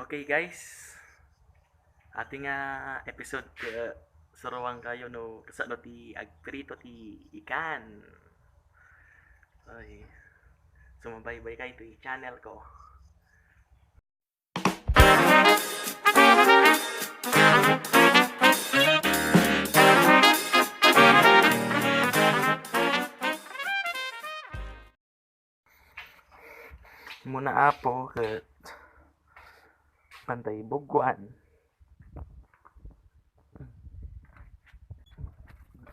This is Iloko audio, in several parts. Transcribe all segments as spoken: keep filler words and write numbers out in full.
Okay, guys, iti nga episode, eh, suruankayo no kasano ti agprito ti ikan. Ay, sumabaybay kayo ti channel ko. Muna, Apo, ket pantay bugwan.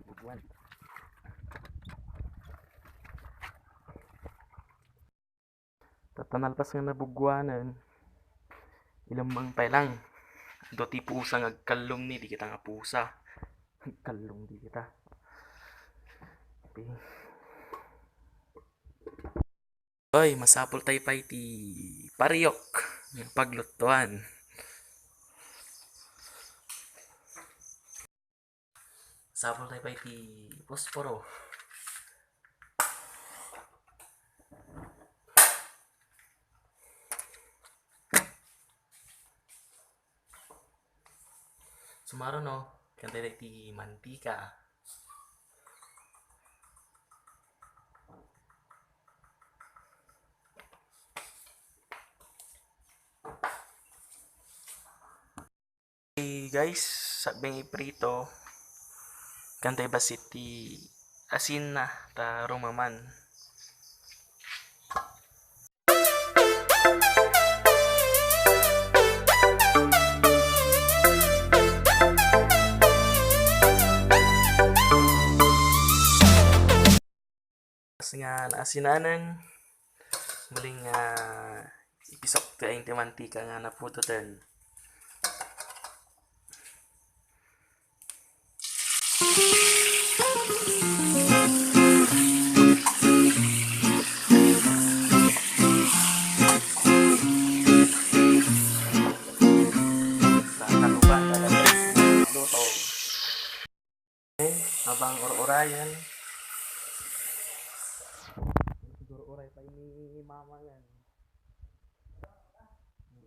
Bugwan. Tatta nalpas nga nabugwanen, ilemmeng pay lang. Adu ti pusa nga agkallong ni, di kita nga pusa. Agkallong di kita. Pi- Oy, masapul tayo pay ti pariok nga pagluttuan. Sapul tayo pay ti posporo. Sumaro no, kantay ti mantika. Okay, guys, sakbay nga iprito, kantay bassit ti asinna ta rumaman. Kas nga naasinanen, muling, ah, ipisok ti ain ti mantika nga naputoten. Sa kaluban, luto. Eh, abang ur-urayan. Siguro uray pa ini mama yan.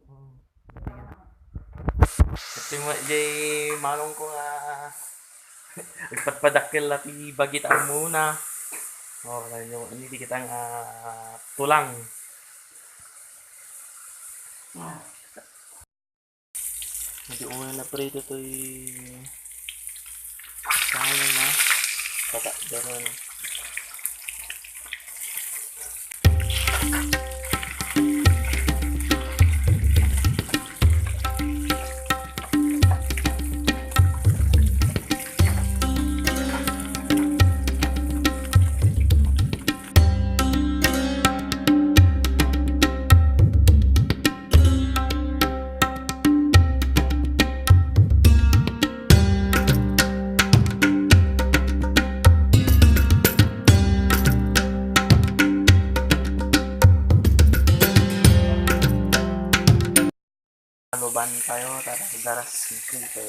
Oo. Ito mo, jay manong ko nga, nagpadpadakkel na ti bagit ang muna. Oh, ano, hindi kita nga tulang. Medyo una na prito to'y kaya na. Pata, daro na. Aluban tayo, tara, daras dito.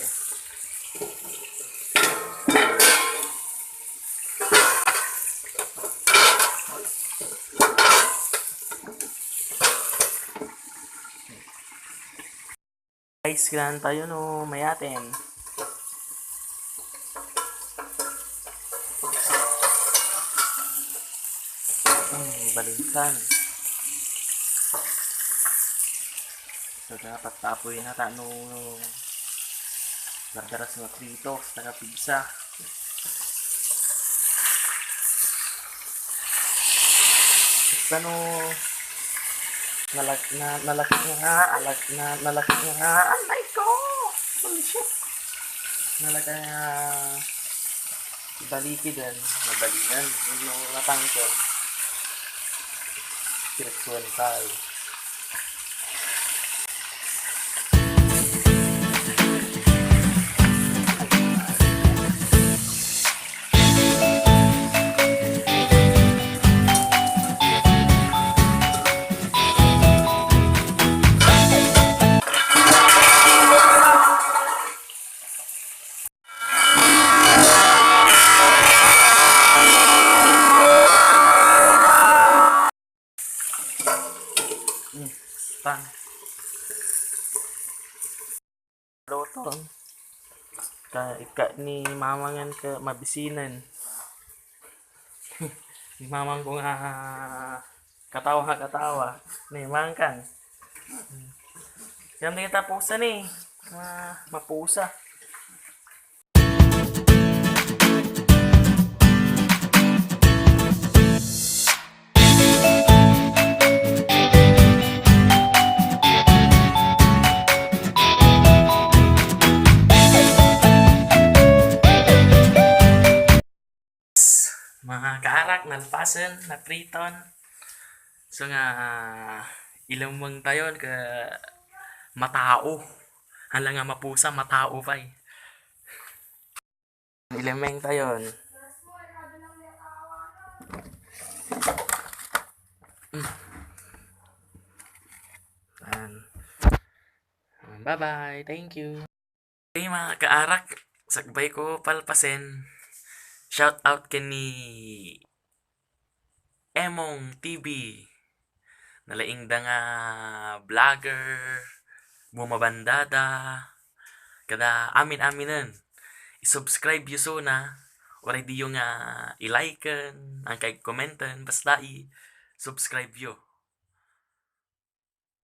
Guys, kailangan tayo no mayaten. Hmm, balinsan. So, dapat tapoy na ta no dardaras nga prito, taga pizza. Basta no, nalag-, na, nalaki nga, alag-, na, nalaki nga, aray ko! Holy shit! Nalaki nga, baliki din, mabalinan, no natangken, diretsuan tayo. Ka, ika ni mamang nga mabisinen. Ni mamang ko nga katawa nga katawa. Ni mangkan. Yan din tapusan eh. Ma, mapusa. Mga kaarak, nalpasen, napriton. So nga, ah, ilemmeng tayon ka matao. Hala nga mapusa, matao pay. Ilemmeng tayon. Mm. Yan. Bye-bye. Thank you. Hey, mga kaarak, sakbay ko palpasen. Shout out ken ni Emong T V. Nalaingda nga vlogger, bumabandada, kada amin-aminen. I-subscribe yo suna, uray diyo nga i-liken, angkay commenten, basta i-subscribe yo.